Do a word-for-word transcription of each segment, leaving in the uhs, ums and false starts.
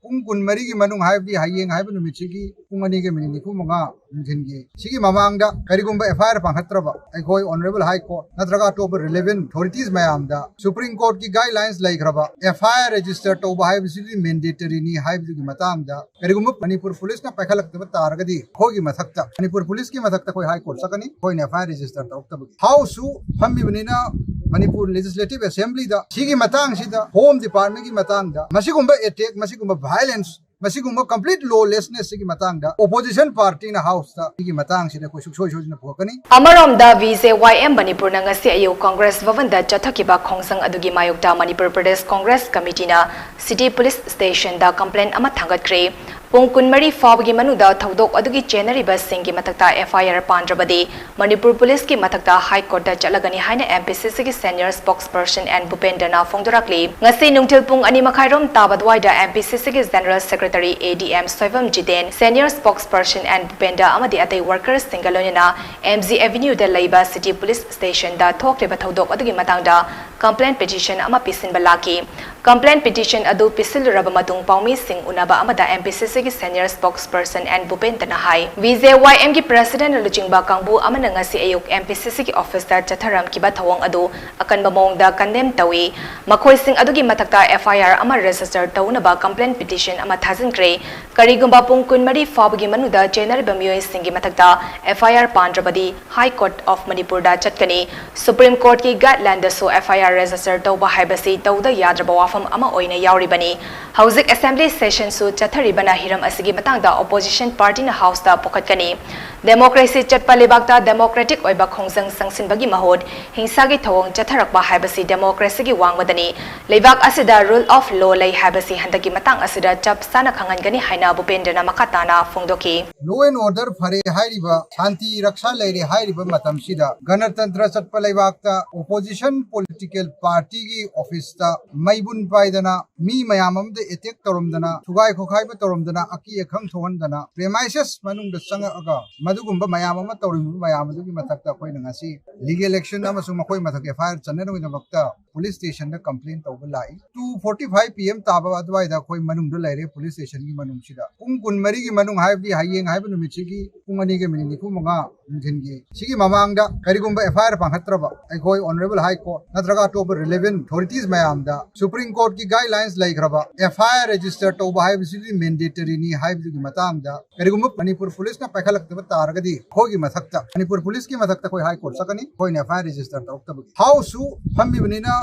ꯄꯨꯡ ꯀꯨꯟꯃꯔꯤꯒꯤ ꯃꯅꯨꯡ, ꯍꯥꯏꯕꯗꯤ ꯍꯌꯦꯡ ꯍꯥꯏꯕ ꯅꯨꯃꯤꯠꯁꯤꯒꯤ ꯄꯨꯡ ꯑꯅꯤꯒ ꯃꯤꯅꯤꯠ ꯅꯤꯐꯨ ꯃꯉꯥ ꯅꯨꯡꯊꯤꯟꯒꯤ, ꯁꯤꯒꯤ ꯃꯃꯥꯡꯗ ꯀꯔꯤꯒꯨꯝꯕ F I R ꯄꯥꯡꯈꯠꯇ꯭ꯔꯕ, ꯑꯩꯈꯣꯏ Honourable High Court ꯅꯠꯇ꯭ꯔꯒ ꯑꯇꯣꯞꯄ relevant authorities ꯃꯌꯥꯝꯗ Supreme Courtꯀꯤ guidelines ꯂꯩꯈ꯭ꯔꯕ F I R register ꯇꯧꯕ ꯍꯥꯏꯕꯁꯤꯗꯤ mandatoryꯅꯤ ꯍꯥꯏꯕꯗꯨꯒꯤ ꯃꯇꯥꯡꯗ ꯀꯔꯤꯒꯨꯝꯕ ꯃꯅꯤꯄꯨꯔ ꯄꯨꯂꯤꯁꯅ ꯄꯥꯏꯈꯠꯂꯛꯇꯕ ꯇꯥꯔꯒꯗꯤ, ꯑꯩꯈꯣꯏꯒꯤ ꯃꯊꯛꯇ, ꯃꯅꯤꯄꯨꯔ ꯄꯨꯂꯤꯁꯀꯤ ꯃꯊꯛꯇ ꯑꯩꯈꯣꯏ High Court ꯆꯠꯀꯅꯤ, ꯑꯩꯈꯣꯏꯅ F I R register ꯇꯧꯔꯛꯇꯕꯒꯤ꯫ Houseꯁꯨ ꯐꯝꯃꯤꯕꯅꯤꯅ, Manipur Legislative Assemblyꯗ ꯁꯤꯒꯤ ꯃꯇꯥꯡꯁꯤꯗ Home Departmentꯀꯤ ꯃꯇꯥꯡꯗ ꯃꯁꯤꯒꯨꯝꯕ attack, ꯃꯁꯤꯒꯨꯝꯕ violence, ꯃꯁꯤꯒꯨꯝꯕ complete lawlessnessꯁꯤꯒꯤ ꯃꯇꯥꯡꯗ opposition partyꯅ Houseꯇ ꯁꯤꯒꯤ ꯃꯇꯥꯡꯁꯤꯗ ꯑꯩꯈꯣꯏ ꯁꯨꯡꯁꯣꯏ ꯁꯣꯏꯗꯅ ꯄꯨꯔꯛꯀꯅꯤ꯫ ꯑꯃꯔꯣꯝꯗ, V J Y M ꯃꯅꯤꯄꯨꯔꯅ ꯉꯁꯤ ꯑꯌꯨꯛ ꯀꯣꯡꯒ꯭ꯔꯦꯁ ꯚꯕꯟꯗ ꯆꯠꯊꯈꯤꯕ ꯈꯣꯡꯖꯪ ꯑꯗꯨꯒꯤ ꯃꯥꯌꯣꯛꯇ Manipur Pradesh Congress ꯀꯃꯤꯇꯤꯅ City Police Stationꯗ complaint ꯑꯃ ꯊꯥꯡꯒꯠꯈ꯭ꯔꯦ꯫ ꯄꯨꯡ ꯀꯨꯟꯃꯔꯤ ꯐꯥꯎꯕꯒꯤ ꯃꯅꯨꯡꯗ ꯊꯧꯗꯣꯛ ꯑꯗꯨꯒꯤ ꯆꯦꯟꯅꯔꯤꯕꯁꯤꯡꯒꯤ ꯃꯊꯛꯇ F I R ꯄꯥꯟꯗ꯭ꯔꯕꯗꯤ ꯃꯅꯤꯄꯨꯔ ꯄꯨꯂꯤꯁꯀꯤ ꯃꯊꯛꯇ High Courtꯇ ꯆꯠꯂꯒꯅꯤ ꯍꯥꯏꯅ M P C Cꯒꯤ senior spokesperson N ꯚꯨꯄꯦꯟꯗ꯭ꯔꯅ ꯐꯣꯡꯗꯣꯔꯛꯂꯤ꯫ ꯉꯁꯤ ꯅꯨꯡꯊꯤꯜ ꯄꯨꯡ ꯑꯅꯤ ꯃꯈꯥꯏꯔꯣꯝ ꯇꯥꯕ ꯑꯗꯨꯋꯥꯏꯗ M P C Cꯒꯤ general secretary A D M Soibam Jiten, senior spokesperson N ꯚꯨꯄꯦꯟꯗ꯭ꯔ ꯑꯃꯗꯤ ꯑꯇꯩ workersꯁꯤꯡꯒ ꯂꯣꯏꯅꯅ M G Avenueꯗ ꯂꯩꯕ City Police Stationꯗ ꯊꯣꯛꯂꯤꯕ ꯊꯧꯗꯣꯛ ꯑꯗꯨꯒꯤ ꯃꯇꯥꯡꯗ complaint petition ꯑꯃ ꯄꯤꯁꯤꯟꯕ ꯂꯥꯛꯈꯤ꯫ Complaint petition ꯑꯗꯨ ꯄꯤꯁꯤꯜꯂꯨꯔꯕ ꯃꯇꯨꯡ ꯄꯥꯎꯃꯤꯁꯤꯡ ꯎꯅꯕ ꯑꯃꯗ M P C Cꯒꯤ senior spokesperson N ꯚꯨꯄꯦꯟꯗ꯭ꯔꯅ ꯍꯥꯏ, V J Y Mꯒꯤ presidentꯅ ꯂꯨꯆꯤꯡꯕ ꯀꯥꯡꯕꯨ ꯑꯃꯅ ꯉꯁꯤ ꯑꯌꯨꯛ M P C Cꯒꯤ officeꯇ ꯆꯠꯊꯔꯝꯈꯤꯕ ꯊꯧꯑꯣꯡ ꯑꯗꯨ ꯑꯀꯟꯕ ꯃꯑꯣꯡꯗ condemn ꯇꯧꯏ꯫ ꯃꯈꯣꯏꯁꯤꯡ ꯑꯗꯨꯒꯤ ꯃꯊꯛꯇ F I R ꯑꯃ register ꯇꯧꯅꯕ complaint petition ꯑꯃ ꯊꯥꯖꯤꯟꯈ꯭ꯔꯦ꯫ ꯀꯔꯤꯒꯨꯝꯕ ꯄꯨꯡ ꯀꯨꯟꯃꯔꯤ ꯐꯥꯎꯕꯒꯤ ꯃꯅꯨꯡꯗ ꯆꯦꯟꯅꯔꯤꯕ ꯃꯤꯑꯣꯏꯁꯤꯡꯒꯤ ꯃꯊꯛꯇ F I R ꯄꯥꯟꯗ꯭ꯔꯕꯗꯤ High Court of ꯃꯅꯤꯄꯨꯔꯗ ꯆꯠꯀꯅꯤ꯫ Supreme Courtꯀꯤ guidelandꯁꯨ F I R register ꯇꯧꯕ ꯍꯥꯏꯕꯁꯤ ꯇꯧꯗ ꯌꯥꯗ꯭ꯔꯕ ꯋꯥꯐꯝ ꯑꯃ ꯑꯣꯏꯅ ꯌꯥꯎꯔꯤꯕꯅꯤ꯫ ꯍꯧꯖꯤꯛ assembly sessionꯁꯨ ꯆꯠꯊꯔꯤꯕꯅ ꯍꯤꯔꯝ ꯑꯁꯤꯒꯤ ꯃꯇꯥꯡꯗ opposition partyꯅ Houseꯇ ꯄꯨꯈꯠꯀꯅꯤ꯫ Democracy ꯆꯠꯄ ꯂꯩꯕꯥꯛꯇ democratic ꯑꯣꯏꯕ ꯈꯣꯡꯖꯪ ꯆꯪꯁꯤꯟꯕꯒꯤ ꯃꯍꯨꯠ ꯍꯤꯡꯁꯥꯒꯤ ꯊꯧꯑꯣꯡ ꯆꯠꯊꯔꯛꯄ ꯍꯥꯏꯕꯁꯤ democracyꯒꯤ ꯋꯥꯡꯃꯗꯅꯤ꯫ ꯂꯩꯕꯥꯛ ꯑꯁꯤꯗ rule of law ꯂꯩ ꯍꯥꯏꯕꯁꯤ ꯍꯟꯗꯛꯀꯤ ꯃꯇꯥꯡ ꯑꯁꯤꯗ ꯆꯞ ꯆꯥꯅ ꯈꯪꯍꯟꯒꯅꯤ ꯍꯥꯏꯅ ꯚꯨꯄꯦꯟꯗ꯭ꯔꯅ ꯃꯈꯥ ꯇꯥꯅ ꯐꯣꯡꯗꯣꯛꯈꯤ꯫ Law and order ꯐꯔꯦ ꯍꯥꯏꯔꯤꯕ, ꯁꯥꯟꯇꯤ ꯔꯛꯁꯥ ꯂꯩꯔꯦ ꯍꯥꯏꯔꯤꯕ ꯃꯇꯝꯁꯤꯗ, ꯒꯅꯇꯟꯇ꯭ꯔ ꯆꯠꯄ ꯂꯩꯕꯥꯛꯇ opposition political partyꯒꯤ officeꯇ ꯃꯩꯕꯨꯟ ꯄꯥꯏꯗꯅ, ꯃꯤ ꯃꯌꯥꯝ ꯑꯃꯗ attack ꯇꯧꯔꯝꯗꯅ, ꯊꯨꯒꯥꯏ ꯈꯣꯈꯥꯏꯕ ꯇꯧꯔꯝꯗꯅ, ꯑꯀꯤ ꯑꯈꯪ ꯊꯣꯛꯍꯟꯗꯅ, premises ꯃꯅꯨꯡꯗ ꯆꯪꯉꯛꯑꯒ ꯃꯗꯨꯒꯨꯝꯕ ꯃꯌꯥꯝ ꯑꯃ ꯇꯧꯔꯤꯕ ꯃꯌꯥꯝ ꯑꯗꯨꯒꯤ ꯃꯊꯛꯇ ꯑꯩꯈꯣꯏꯅ ꯉꯁꯤ legal action ꯑꯃꯁꯨꯡ ꯃꯈꯣꯏ ꯃꯊꯛ F I R ꯆꯟꯅꯅꯕꯒꯤꯗꯃꯛꯇ police stationꯗ complaint ꯇꯧꯕ ꯂꯥꯛꯏ꯫ Two forty five P M ꯇꯥꯕ ꯑꯗꯨꯋꯥꯏꯗ ꯑꯩꯈꯣꯏ ꯃꯅꯨꯡꯗ ꯂꯩꯔꯦ, police stationꯒꯤ ꯃꯅꯨꯡꯁꯤꯗ꯫ ꯄꯨꯡ ꯀꯨꯟꯃꯔꯤꯒꯤ ꯃꯅꯨꯡ, ꯍꯥꯏꯕꯗꯤ ꯍꯌꯦꯡ ꯍꯥꯏꯕ ꯅꯨꯃꯤꯠꯁꯤꯒꯤ ꯄꯨꯡ ꯑꯅꯤꯒ ꯃꯤꯅꯤꯠ ꯅꯤꯐꯨ ꯃꯉꯥ ꯅꯨꯡꯊꯤꯜꯒꯤ, ꯁꯤꯒꯤ ꯃꯃꯥꯡꯗ ꯀꯔꯤꯒꯨꯝꯕ F I R ꯄꯥꯡꯈꯠꯇ꯭ꯔꯕ, ꯑꯩꯈꯣꯏ Honourable High Court ꯅꯠꯇ꯭ꯔꯒ ꯑꯇꯣꯞꯄ relevant authorities ꯃꯌꯥꯝꯗ Supreme Courtꯀꯤ guidelines ꯂꯩꯈ꯭ꯔꯕ F I R register ꯇꯧꯕ ꯍꯥꯏꯕꯁꯤꯗꯤ mandatoryꯅꯤ ꯍꯥꯏꯕꯗꯨꯒꯤ ꯃꯇꯥꯡꯗ ꯀꯔꯤꯒꯨꯝꯕ ꯃꯅꯤꯄꯨꯔ policeꯅ ꯄꯥꯏꯈꯠꯂꯛꯇꯕ ꯇꯥꯔꯒꯗꯤ ꯑꯩꯈꯣꯏꯒꯤ ꯃꯊꯛꯇ, ꯃꯅꯤꯄꯨꯔ policeꯀꯤ ꯃꯊꯛꯇ ꯑꯩꯈꯣꯏ High Court ꯆꯠꯀꯅꯤ, ꯑꯩꯈꯣꯏꯅ F I R register ꯇꯧꯔꯛꯇꯕꯒꯤ꯫ Houseꯁꯨ ꯐꯝꯃꯤꯕꯅꯤꯅ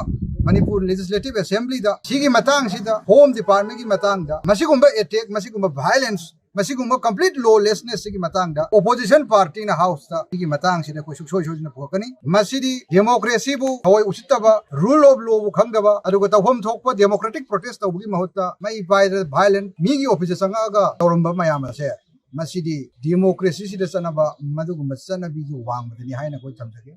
Manipur Legislative Assemblyꯗ ꯁꯤꯒꯤ ꯃꯇꯥꯡꯁꯤꯗ, Home Departmentꯀꯤ ꯃꯇꯥꯡꯗ ꯃꯁꯤꯒꯨꯝꯕ attack, ꯃꯁꯤꯒꯨꯝꯕ violence, ꯃꯁꯤꯒꯨꯝꯕ complete lawlessnessꯁꯤꯒꯤ ꯃꯇꯥꯡꯗ opposition partyꯅ Houseꯇ ꯁꯤꯒꯤ ꯃꯇꯥꯡꯁꯤꯗ ꯑꯩꯈꯣꯏ ꯁꯨꯡꯁꯣꯏ ꯁꯣꯏꯗꯅ ꯄꯨꯔꯛꯀꯅꯤ꯫ ꯃꯁꯤꯗꯤ democracyꯕꯨ ꯊꯑꯣꯏ ꯎꯁꯤꯠꯇꯕ, rule of lawꯕꯨ ꯈꯪꯗꯕ, ꯑꯗꯨꯒ ꯇꯧꯐꯝ ꯊꯣꯛꯄ democratic protest ꯇꯧꯕꯒꯤ ꯃꯍꯨꯠꯇ ꯃꯩ ꯄꯥꯏꯔ violent ꯃꯤꯒꯤ officeꯇ ꯆꯪꯉꯛꯑꯒ ꯇꯧꯔꯝꯕ ꯃꯌꯥꯝ ꯑꯁꯦ, ꯃꯁꯤꯗꯤ democracyꯁꯤꯗ ꯆꯠꯅꯕ ꯃꯗꯨꯒꯨꯝꯕ ꯆꯠꯅꯕꯤꯒꯤ ꯋꯥꯡꯃꯗꯅꯤ ꯍꯥꯏꯅ ꯑꯩꯈꯣꯏ ꯊꯝꯖꯒꯦ꯫